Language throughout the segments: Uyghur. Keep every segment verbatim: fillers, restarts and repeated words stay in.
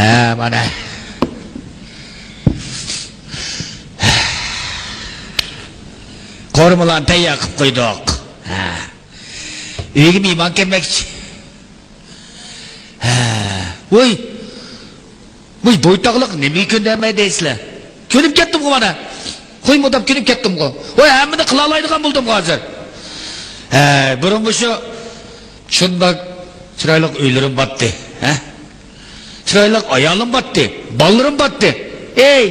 ھە، مانا. قورۇمىلارنى تەييار قىلىپ قويدۇق. ھە. ئۆيگە مېھمان كەلمەكچى. ھە. ۋوي. ۋوي، بويتاقلىق نېمىگە كۆندۈرمەي دەيسىلەر؟ كۆنۈپ كەتتىمغۇ مانا. قوي مۇنداپ كۆنۈپ كەتتىمغۇ. ۋوي، ھەممىنى قىلالايدىغان بولدۇمغۇ ھازىر. ھە، بۇرۇن مۇشۇ شۇنداق چىرايلىق ئۆيلىرىم بارتتى. ھە؟ چىرايلىق ئايالىم بارتتى، بالىلىرىم بارتتى. ئەي!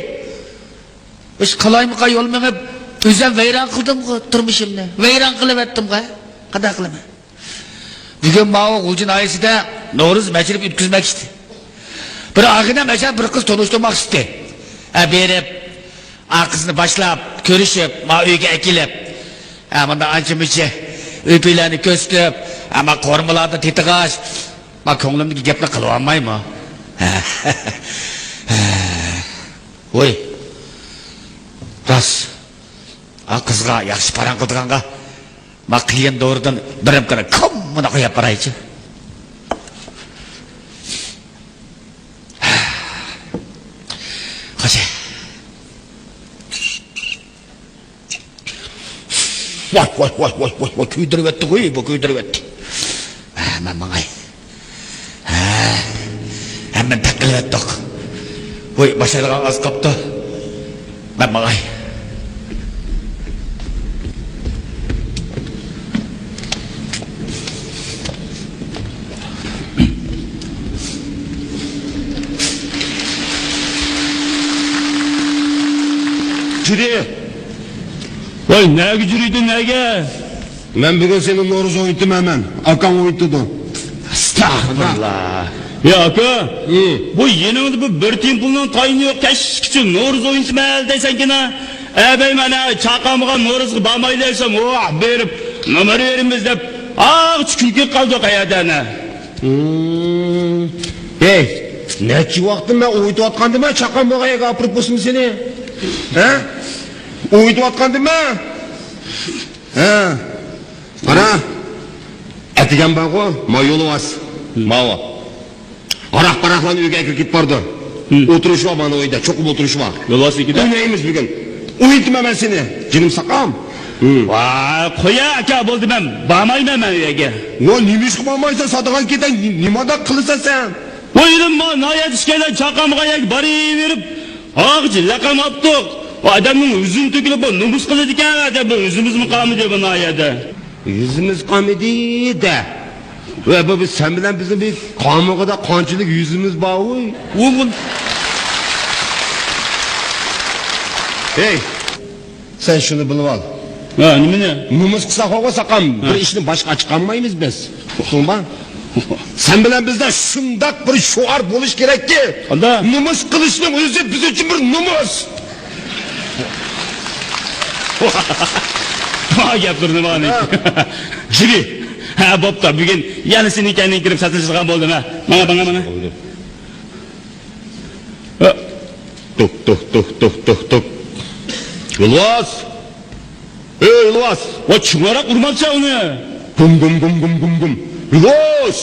مۇشۇ قالايمىقان يول مېڭىپ، ئۆزۈم ۋەيران قىلدىمغۇ تۇرمۇشۇمنى. ۋەيران قىلىۋەتتىمغۇ. قانداق قىلىمەن؟ بۈگۈن ماۋۇ غۇلجا ناھىيەسىدە نورۇز مەشرىپى ئۆتكۈزمەكچىدى. بىر ئاغىنەم ئەشەدە بىر قىز تونۇشتۇرماقچىدى. ھە، بېرىپ، ئا قىزنى باشلاپ، كۆرۈشۈپ، ما ئۆيگە ئەكېلىپ، ھە، مۇنداق ئانچە-مۇنچە ئۆپىلەرنى كۆرسىتىپ، ھە، ما قورۇمىلارنى تېتىغاچ، ما كۆڭلۈمدىكى گەپنى قىلىۋالمايمۇ؟ ھە. ۋوي، راست. ئا قىزغا ياخشى پاراڭ قىلىدىغانغا ما قىيىن دورىدىن بىرەمكىنى كوممىنى قويۇپ بارايچۇ. خوشە. ۋاي، ۋاي، ۋاي، ۋاي، ۋاي، ۋاي، كۆيدۈرۈۋەتتى غۇي، بۇ كۆيدۈرۈۋەتتى. ھە، مەن ماڭاي. ھە، ھەممىنى تەققىلىۋەتتۇق. ۋوي، باشلايدىغان ئاز قاپتۇ. مەن ماڭاي. جۈرى! ۋاي، نەگە جۈرىدىڭ، نەگە؟ مەن بۈگۈن سېنى نورۇز ئوينىتىمەن مەن. ئاكاڭ ئوينىتىدۇ. ئەستەغپۇرۇللا. يا ئاكا، ھى. بۇ يېنىڭدا بۇ بىر تىيىن پۇلنىڭ تايىنى يوق، كەچكىچە نورۇز ئوينىتىمەن دەيسەنكىنا. ئەبەي، مانا چاقامغا نورۇزغا بارمايلى دېسەم، ۋاھ، بېرىپ نومۇر بېرىمىز دەپ، ئاغىچ كۈلكە قالدۇق ئەيەردە ئەنە. ھىم. ھەي، نەچچە ۋاقىتتىن مەن ئوينىتىۋاتقاندىمەن، چاقام بولغان يەرگە ئاپىرىپ بولسۇن سېنى. ھە؟ ئوينىتىۋاتقاندىمەن. ھە. قارا. ئەتىگەن بارغۇ، ما يولۋاس. ماۋۇ. ھاراق-پاراقلارنى ئۆيگە ئەكىرىپ كېتىپ بارىدۇ. ھىم. ئولتۇرۇشۇۋال مانا ئۆيدە، چوقۇم ئولتۇرۇشۇۋال. يولۋاس ئىككىدە. ئوينايمىز بۈگۈن. ئوينىتىمەن مەن سېنى، جېنىم ساقام. ھىم. ۋاي، قويە ئاكا، بولدى، مەن بارمايمەن مەن ئۆيگە. ۋاي، نېمە ئىشقا بارمايسەن، سادىغان كېتەن، نېمانداق قىلىسەن سەن؟ ۋاي، ئىنىم، ما ناھايەت ئىككىيلەن چاقامغا يەك بارىۋېرىپ، ھاغىچ لەقەم ئاپتۇق. ئۇ ئادەمنىڭ يۈزىنى تۆكۈلۈپ، بۇ نومۇس قىلىدىكەن، ئادەم بۇ يۈزىمىزمۇ قالمىدى بۇ ناھىيەدە. يۈزىمىز قالمىدى دە. ۋە بۇ بىز سەن بىلەن بىزنىڭ بىر قامۇغىدا قانچىلىك يۈزىمىز بار ۋۇي. ئۇ بۇ- ھەي، سەن شۇنى بىلىۋال. ھە، نېمىنى؟ نومۇس قىلساق ھاۋا ساقام، ھە. بىر ئىشنى باشقا ئاچىقالمايمىز بىز. ئۇقتۇڭما؟ سەن بىلەن بىزدە شۇنداق بىر شوئار بولۇش كېرەككى، قانداق؟ نومۇس قىلىشنىڭ ئۆزى بىز ئۈچۈن بىر نومۇس. ۋاي، گەپلىرىنى ماڭا. ھە. جىگى. ھە، بوپتۇ. بۈگۈن يەنە سېنىڭ كەينىڭگە كىرىپ سەتلىشىدىغان بولدۇم، ھە. ماڭا، ماڭا، ماڭا. ھە. توك، توك، توك، توك، توك، توك. يولۋاس! ئەي، يولۋاس! ۋاي، چوڭراق ئۇرماقچى ئۇنى. گۇم، گۇم، گۇم، گۇم، گۇم، گۇم. يولۋاس!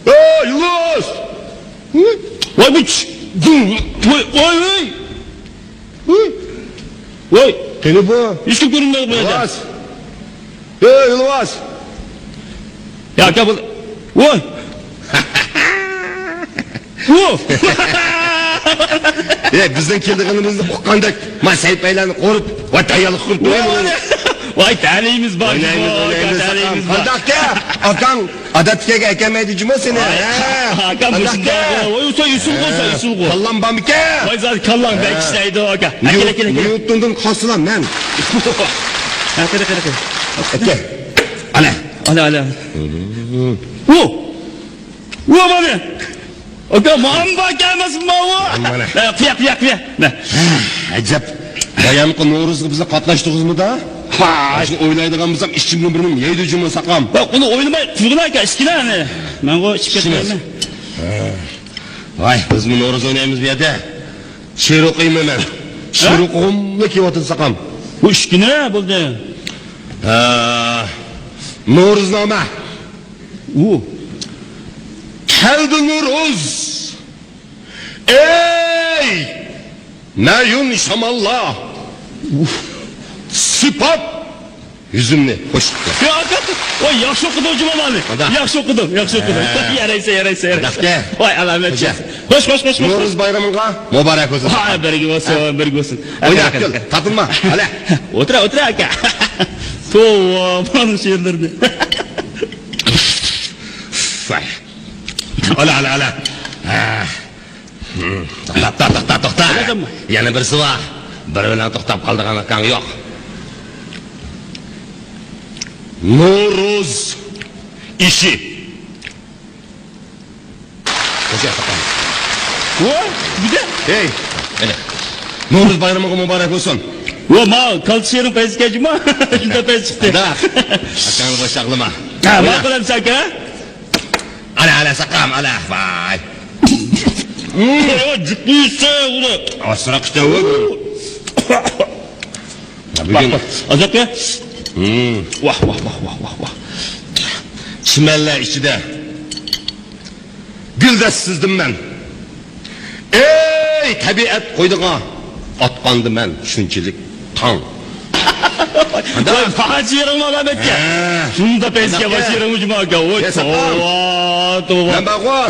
ئەي، يولۋاس! ۋاي، بۇ چ-، گۇم. ۋاي، ۋاي، ۋاي. ۋاي. قېنى بۇ؟ ھېچكىم كۆرۈنمەيدۇ بۇ يەردە. يولۋاس! ئەي، يولۋاس! يا، ئاكا، بۇ، ۋوي! ۋو! ئەي، بىزنىڭ كېلىدىغىنىمىزنى ئۇققاندەك، ما سەيپەيلەرنى قورۇپ، ۋاي، تەييارلىق قىلىپ تۇرۇڭ. ۋاي، تەلىيىمىز بار. ئوينايمىز، ئوينايمىز، تەلىيىمىز بار. قانداقكە؟ ئاكاڭ ئادەتتىكىگە ئەكەلمەيدۇ جۇمۇ سېنى. ھە. ئاكام قانداقكە؟ مۇشۇنداق. ۋاي، ئۇسا يۈسۈل قويسا، ھە. يۈسۈل قوي. كاللام بارمىكەن؟ ۋاي، زادى كاللاڭ بەك ئىشلەيدۇ، ئاكا. ئەكەل، ئەكەل، ئەكەل. نيۇتوندىن قالسىلا مەن. ھە، قېنى، قېنى، قېنى. ئەكەل. ئانا. ئانا، ئانا. ۋو! ۋو، مانا. ئاكا، مانا بار ئەمەسمۇ ماۋۇ؟ مانا. ھە، قىيا، قىيا، قىيا. مە. ئەجەب. بايامقى نورۇزغا بىزنى قاتناشتۇرغۇزمىدا؟ ھا. شۇنى ئويلايدىغان بولسام، ئىچىمدىن بىرنى يەيدۇ جۇمۇ ساقام. ياق، ئۇنى ئويلىماي، تۇرغىن ئاكا، ئىچكىنە ئەنە. مەنغۇ ئىچىپ كەتمەيمەن. ھە. ۋاي، بىزمۇ نورۇز ئوينايمىز بۇ يەردە. شېئىر ئوقۇيمەن مەن. شېئىر ھە؟ ئوقۇغۇملا كېلىۋاتىدۇ ساقام. بۇ ئىچكىنە بولدى. ھە. نورۇزنامە. ئۇ. كەلدى نورۇز. ئەي! مەيۈن شاماللار! سىپاپ! يۈزۈمنى خوش. يا ئاكا، ۋاي، ياخشى ئوقۇدۇڭ جۇمامالى. ياخشى ئوقۇدۇڭ، ياخشى ئوقۇدۇڭ. يارايسەن، يارايسەن، يارايسەن. ۋاي، ئالامەت. خوش، خوش، خوش، خوش. نورۇز بايرىمىڭغا مۇبارەك بولسۇن. ھا، بىرگە بولسۇن، بىرگە بولسۇن. ئاكا، ئاكا، ئاكا. تارتىنما، ھەلە. ئولتۇرە، ئولتۇرە، ئاكا. توۋا، مانا شېئىرلىرىنى. ئالا، ئالا، ئالا. توختا، توختا، توختا، توختا. يەنە بىرسى بار. بىر بىلەن توختاپ قالىدىغان ئاكاڭ يوق. نورۇز ئېشى. ۋو، بىدە. ھەي، قېنى. نورۇز بايرىمىغا مۇبارەك بولسۇن. ۋو، ما كالتە شېئىرىڭ پەيزى كەجما. شۇنداق پەيزى چىقتى. ئاكاڭنى بوش ساقلىما. ھە، ما قىلامسەن ئاكا؟ ئالا، ئالا، ساقام، ئالا، ۋاي. ۋاي، جىق يېسە، ئۇنى. ئاسراق ئىچتە، ئۇ. بۈگۈن. ئازاق يە. ۋاھ، ۋاھ، ۋاھ، ۋاھ، ۋاھ، ۋاھ. چىمەنلەر ئىچىدە گۈلدەك سىزدىم مەن. ئەي، تەبىئەت قوينىغا ئاتقاندا مەن شۇنچىلىك تاڭ. ۋاي، پاچىرىڭ ئالامەتكە. ھە. شۇنداق پەيزىكە باشىرىڭ ئۇجما ئاكا. ۋاي، توۋا، توۋا. مەن بارغۇ.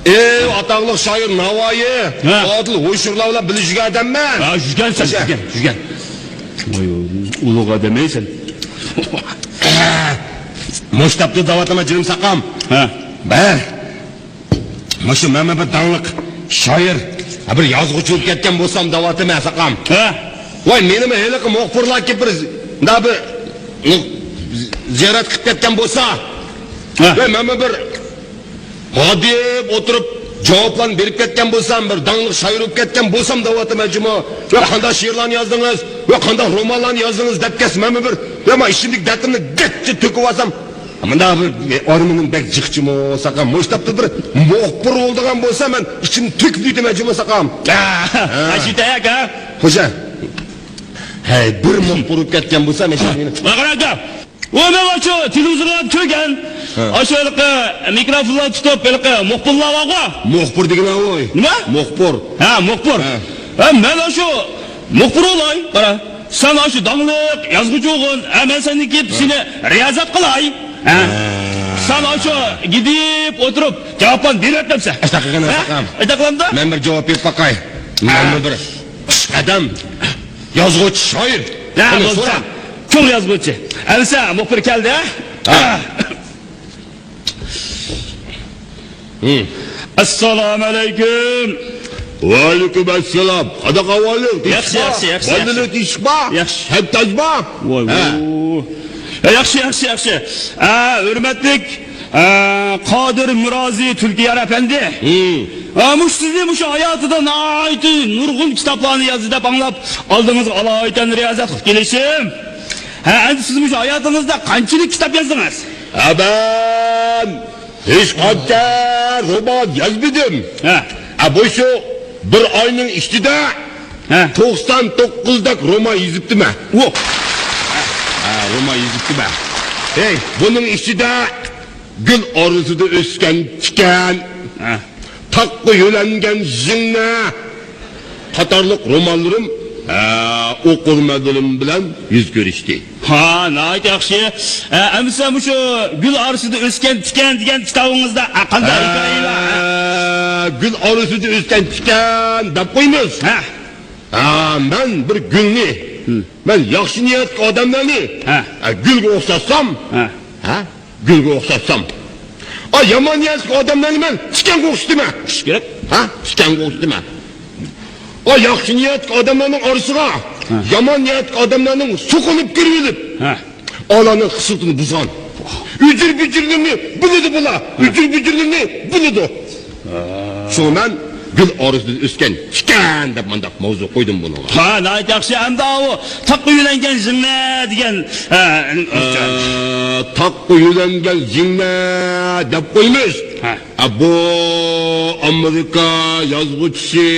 ئەي، ئاتاقلىق شائىر ناۋايى، ھە. ئادىل ھوشۇرلار بىلەن بىللە يۈرگەن ئادەممەن. ھە، يۈرگەنسەن، يۈرگەن، يۈرگەن. ۋاي، ئۇلۇغ ئادەم ئەيسەن. مۇشتاپتۇ دەۋاتىمەن جېنىم ساقام. ھە. بىر مۇشۇ مەن بىر داڭلىق شائىر، ھە، بىر يازغۇچى بولۇپ كەتكەن بولسام دەۋاتىمەن ساقام. ھە. ۋاي، مېنىمۇ ھېلىقى مۇخبىرلار كېلىپ بىر، مۇنداق بىر زىيارەت قىلىپ كەتكەن بولسا. ھە. ۋاي، مەنمۇ بىر ھادىپ ئولتۇرۇپ جاۋابلارنى بېرىپ كەتكەن بولسام، بىر داڭلىق شائىر بولۇپ كەتكەن بولسام دەۋاتىمەن جۇمۇ. ۋە قانداق شېئىرلارنى يازدىڭىز؟ ۋە قانداق رومانلارنى يازدىڭىز دەپ كەتسە، مەنمۇ بىر، ۋە مانا ئىچىمدىكى دەردىمنى گەپچە تۆكۈۋالسام، مۇنداق بىر ئارمىنىم بەك جىقچىمۇ ساقام. مۇشتاپتا بىر مۇخبىر بولىدىغان بولسا، مەن ئىچىمنى تۆكۈپ يۈتىمەن جۇمۇ ساقام. ھە. ھە. خوجا. ھەي، بىر مۇخبىر بولۇپ كەتكەن بولسا، مەن شۇ مېنى. ۋاقىر ئاكا. ئۇ مەن ئاشۇ تېلېۋىزورغا كۆرگەن. ھە. ئاشۇ ھېلىقى مىكروفونلار تۇتۇپ، ھېلىقى مۇخبىرلار بارغۇ. مۇخبىر دېگىنە ۋوي. نېمە؟ مۇخبىر. ھە، مۇخبىر. ھە. ھە، مەن ئاشۇ مۇخبىر بولاي. قارا، سەن ئاشۇ داڭلىق يازغۇچى بولغىن. ھە، مەن سەندىن كېلىپ سېنى رىيازەت قىلاي. ھە. ھە. سەن ئاشۇ گىدىپ ئولتۇرۇپ جاۋابلارنى بېرىۋەتمەمسەن. ئاشۇنداق قىلغىن، ھە؟ ئاشۇنداق قىلغىن. ئاشۇنداق قىلامدا؟ مەن بىر جاۋاب بېرىپ باقاي. مەنمۇ بىر ئادەم. يازغۇچى، شائىر. ھە، قېنى، بولسا. سورا. چوڭ يازغۇچى. ئەمىسە مۇخبىر كەلدى، ھە؟ ھە. ھە. ئەسسالامۇ ئەلەيكۇم. ۋەئەلەيكۇم ئەسسالام. قانداق ئەھۋالىڭ؟ ياخشى، ياخشى، ياخشى، ياخشى. تىنچلىقمۇ؟ ياخشى. ھەم تاجمۇ؟ ۋاي، ھە. ۋاي. ياخشى، ياخشى، ياخشى. ئە، ھۆرمەتلىك، ئە، قادىر مىرازى تۈلكىيار ئەپەندى. ھىم. ئە، مۇشۇ سىزنى مۇشۇ ھاياتىدا ناھايىتى نۇرغۇن كىتابلارنى يازدى دەپ ئاڭلاپ، ئالدىڭىزغا ئالايىتەن رىيازەت قىلىپ كېلىشىم. ھە، ئەمدى سىز مۇشۇ ھاياتىڭىزدا قانچىلىك كىتاب يازدىڭىز؟ ھە، مەن ھېچقانچە رومان يازمىدىم. ھە. ھە، بۇ شۇ بىر ئاينىڭ ئىچىدە ھە. توقسان توققۇزدەك رومان يېزىپتىمەن. ۋو. ھە، رومان يېزىپتىمەن. ھەي، بۇنىڭ ئىچىدە گۈل ئارىسىدا ئۆسكەن تىكەن، ھە. تاغقا يۆلەنگەن زىڭنە قاتارلىق رومانلىرىم، ھە، ئوقۇرمەنلىرىم بىلەن يۈز كۆرۈشتى. ھا، ناھايىتى ياخشى. ھە، ئەمىسە مۇشۇ گۈل ئارىسىدا ئۆسكەن تىكەن دېگەن كىتابىڭىزدا، ھە، قانداق ھە، ھېكايىلەر؟ گۈل ئارىسىدا ئۆسكەن تىكەن دەپ قويىمىز. ھە. ھە، مەن بىر گۈلنى، ھىم. مەن ياخشى نىيەتلىك ئادەملەرنى، ھە. ھە، گۈلگە ئوخشاتسام، ھە. ھە، گۈلگە ئوخشاتسام. ئا، يامان نىيەتلىك ئادەملەرنى مەن تىكەنگە ئوخشىتىمەن. ئىش كېرەك. ھە؟ تىكەنگە ئوخشىتىمەن. ئا، ياخشى نىيەتلىك ئادەملەرنىڭ ئارىسىغا ھە. يامان نىيەتلىك ئادەملەرنىڭ سوقۇنۇپ كىرىۋېلىپ، ھە. ئالارنىڭ خىسلىتىنى بۇزغان. ئۈجۈر-بۈجۈرلىرىنى بىلىدۇ بۇلار. ھە. ئۈجۈر-بۈجۈرلىرىنى بىلىدۇ. شۇڭا مەن گۈل ئارىسىدا ئۆسكەن تىكەن دەپ مانداق ماۋزۇ قويدۇم بۇنىڭغا. ھا، ناھايىتى ياخشى. ئەمدى ئاۋۇ تاغقا يۆلەنگەن زىڭنە دېگەن، ھە، ئە، تاغقا يۆلەنگەن زىڭنە دەپ قويىمىز. ھە. ئە، بۇ ئامېرىكا يازغۇچىسى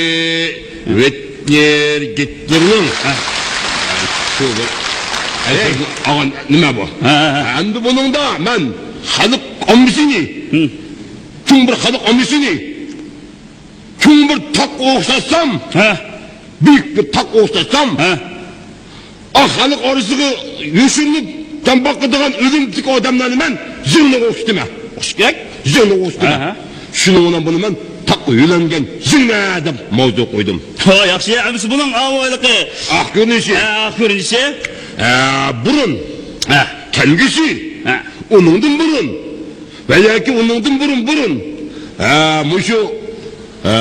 ۋېتنېر گىتلېرنىڭ. ھە. شۇ بىر، ئەي. ئاغا، نېمە بۇ؟ ھە، ھە، ھە. ئەمدى بۇنىڭدا مەن خەلق ئاممىسىنى، ھىم. چوڭ بىر خەلق ئاممىسىنى چوڭ بىر تاغقا ئوخشاتسام، ھە. بۈيۈك بىر تاغقا ئوخشاتسام، ھە. ئا، خەلق ئارىسىغا يوشۇرۇنۇپ جان باقىدىغان ئۆلۈمتۈك ئادەملەرنى مەن زىڭنىغا ئوخشىتىمەن. ئوخشىتىپ؟ زىڭنىغا ئوخشىتىمەن. ھە، ھە. شۇنىڭ بىلەن بۇنى مەن تاغقا يۆلەنگەن زىڭنە دەپ ماۋزۇ قويدۇم. ھا، ياخشى، ئەمىسە بۇنىڭ ئاۋۇ ھېلىقى ئاق كۆرۈنۈشى. ھە، ئاق كۆرۈنۈشى. ھە، بۇرۇن. ھە. كەلگۈسى. ھە. ئۇنىڭدىن بۇرۇن. ۋە ياكى ئۇنىڭدىن بۇرۇن، بۇرۇن. ھە، مۇشۇ، ھە،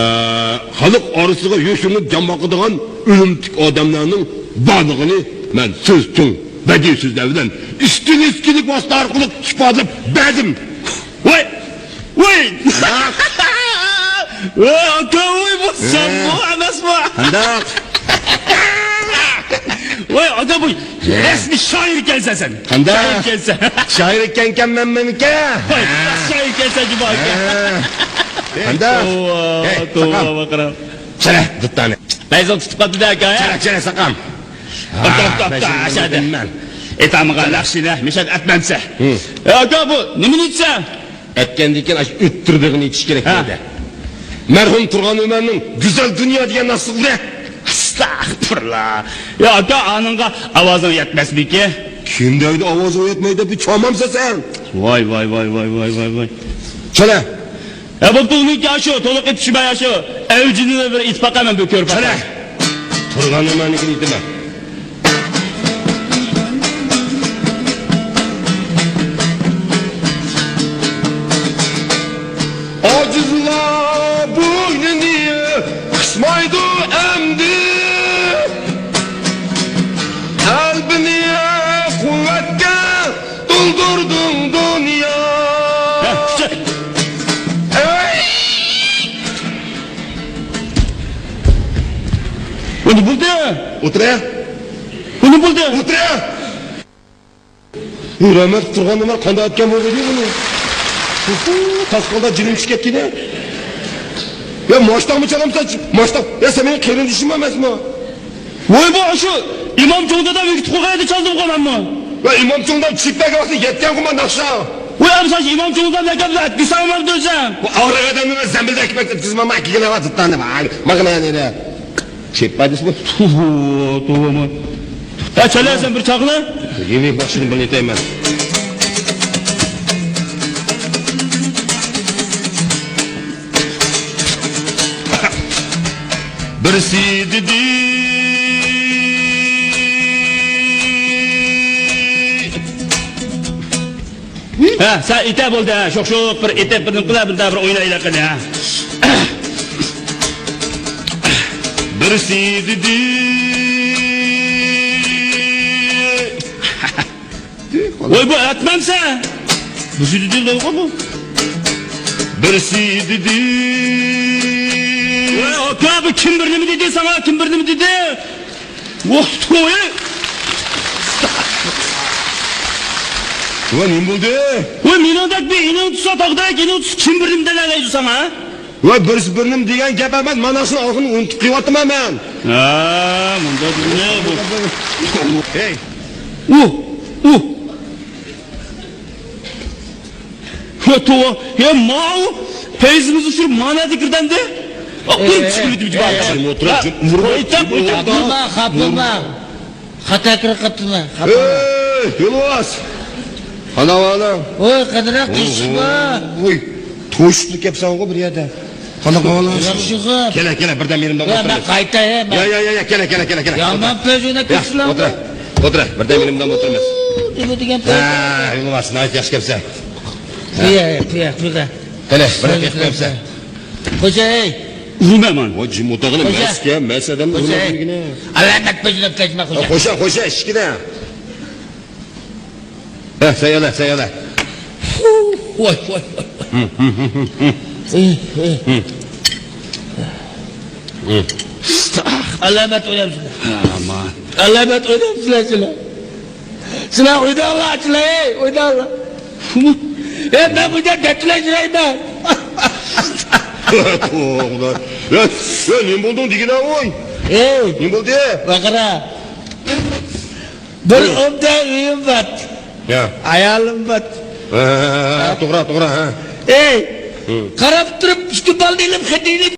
خەلق ئارىسىغا يوشۇرۇنۇپ جان باقىدىغان ئۆلۈمتۈك ئادەملەرنىڭ بارلىقىنى مەن سۆز چوڭ، بەدىئىي سۆزلەر بىلەن، ئىستىلىستىكىلىق ۋاسىتە ئارقىلىق ئىپادىلەپ بەردىم. ۋاي! ۋاي! ۋاي، ئاكا، ۋاي، بۇ سەنمۇ ئەمەسمۇ؟ قانداق؟ ۋاي، ئاكا، بۇ رەسمىي شائىر ئىكەنسەن سەن. قانداق؟ شائىر ئىكەنسەن. شائىر ئىكەنكەن مەن مېنىكى. ۋاي، شائىر ئىكەنسەن جۇما ئاكا. قانداق؟ توۋا، توۋا، بەقىرىم. چەلە، دۇتتانى. بەزىڭ تۇتۇپ قاپتۇ-دە، ئاكا. چەلە، چەلە، ساقام. توختا، توختا، توختا، ئاشادە. ئېتامىغان ناخشىنى مىشات ئەتمەمسە. ھە. ئاكا، بۇ نېمىنى ئېيتسا؟ ئەتكەندىن كېيىن ئاشۇ ئۆتتۈردىغىنى ئېيتىش كېرەك دەيدۇ. مەرھۇم تۇرغان ئۆمەرنىڭ گۈزەل دۇنيا دېگەن ناخشىسى بۇ. ئەستەغپۇرۇللا. يا ئاكا، ئانىڭغا ئاۋازىڭ يەتمەسمىكى؟ كىم دەيدۇ ئاۋازىڭ يەتمەيدۇ دەپ؟ بىر چامامسەن سەن. ۋاي، ۋاي، ۋاي. چەلە. ھە، بوپتۇ، ئۇنىڭكى ئاشۇ، تولۇق ئېيتىشماي ئاشۇ ئەۋجىنى بىر ئېيتىپ باقاي مەن بىر كۆرۈپ باقاي. تۇرغان ئۆمەرنىڭكىنى ئېيتىمەن. ئاجىزلار بوينىنى قىسمايدۇ ئەمدى، قەلبىنى قۇۋۋەتكە تولدۇردۇڭ دۇنيا. ھە، كۈچە. ئەي! بۇنى بولدى. ئولتۇرە. بۇنى بولدى. ئولتۇرە. ھۆرمەت تۇرغان نېمە قانداق ئەتكەن بولدى بۇنى؟ تاسقالدا جىنىم چۈشۈپ كەتكىنى. يا ماشتاقمۇ چالامسەن؟ ماشتاق. يا سەن مېنىڭ قېرىندىشىممۇ ئەمەسمۇ؟ ۋاي، بۇ ئاشۇ ئىمام چوڭ دادام ئۆگىتىپ قويغان ئىدى، چالدىمغۇ مەنمۇ. ۋە ئىمام چوڭ دادام چىقىپ بەرگەن ۋاقتى يەتكەنغۇ مانا ناخشا. ۋاي، ئەمسە ئاشۇ ئىمام چوڭ دادام نەگە بىلەن ئەتكۈسەڭ مەن دۆزەم. بۇ ئاغرىق ئادەمنى مەن زەمبىلدە ئەكىپ ئەتكۈزمەم، ئەكىگىنە ۋە دۇتانى ۋە ماغىنا يەنە. چېپ پايدىسى بۇ. توۋا، توۋا. ھە، چالە سەن بىر چاغلا. يېمەك باشلىدىم، بىرنى ئېيتايمەن. بىرسى دېدى. ھە، سەن ئېيتە بولدى، ھە، شوخ-شوخ بىر ئېيتىپ، بىر نېمە قىلە، بىر، بىر ئوينايلى قېنى، ھە. بىرسى دېدى. ۋاي، بۇ ئەتمەمسە؟ بىرسى دېدى، دەيدىغۇ بۇ. بىرسى دېدى. ۋاي، ئاكا، بۇ كىم بىر نېمە دېدى ساڭا؟ كىم بىر نېمە دېدى؟ ۋاھ، توي! ۋە نېمە بولدى؟ ۋە مېنىڭدەك بىر ئىنىڭ تۇتسا، تاغدەك ئىنىڭ تۇتسا، كىم بىر نېمە دەيدۇ ساڭا؟ ۋە بىرسى بىر نېمە دېگەن گەپ ئەمەس، مانا شۇنى ئاخىرىنى ئۇنتۇپ قېلىۋاتىمەن مەن. ھە، مۇنداق دېگىنە بۇ. ھەي! ئۇ، ئۇ! ھە، توۋا، ھە، ماۋۇ پەيزىمىز ئۇچۇرۇپ مانا دېكىردەمدى. ئاپىرىن، ئەي، چۈشكۈلۈتۈپ ئەي، جىبار. ئەي، ئولتۇر، ھە، جىم، ئولتۇر. قويتاق، قويتاق. خاپىما، خاپىما. خاتا كىرىپ قاپتىما، خاپىما. ئەي، يولۋاس. قانداق ئەھۋالىڭ؟ ۋوي، قېنىراق، تىنچلىقمۇ؟ ۋوي، توشۇپلا كەپسەنغۇ بىر يەردە. قانداق ئەھۋالىڭ؟ ياخشىغۇ. كېلە، كېلە، بىردەم يېنىمدىن ئولتۇرىمىز. مەن قايتاي، مەن. يا، يا، يا، يا، كېلە، كېلە، كېلە، كېلە. يامان پەيزىنى كۆرسىلەڭ. ئولتۇر، ئولتۇر. بىردەم يېنىمدىن ئولتۇرىمىز. نېمە دېگەن پەيز؟ ھە، يولۋاس، ناھايىتى ياخشى كەپسەن. قويە، قويە، قويە. قېنى، بىر دەقىقە قويۇپسەن. خوجاي. ئۇرمەن مانا. ۋاي، جىم ئولتۇرغىنە، خوجا. مەسكە، مەس ئادەمنى خوجا. ئۇرمايدىغىنە. ئەلەمەت بېجىرىپ كەچمە، خوجا. خوجا، خوجا، ئىشىكىدە. ھە، سەييالە، سەييالە. ۋاي، ۋاي، ۋاي، ۋاي. ھىم، ھىم، ھىم، ھىم، ھىم. ئەلەمەت ئويناپسىلەر. ئامان. ئەلەمەت ئويناپسىلەر سىلەر. سىلەر ئويناڭلار، سىلەر، ئەي، ئويناڭلار. ئەي، مەن بۇ يەردە دەتلەشمەيمەن. توغرا. يا، يا، نېمە بولدۇڭ دېگىنە، ۋوي؟ ئەي، نېمە بولدى؟ باققىنا. بىر ئوبدان ئۆيۈم بار. يا. ئايالىم بار. ھە، ھە، ھە، ھە، توغرا، توغرا، ھە. ئەي، ھىم. قاراپ تۇرۇپ، ئىككى بالىنى ئېلىپ، خېتىنى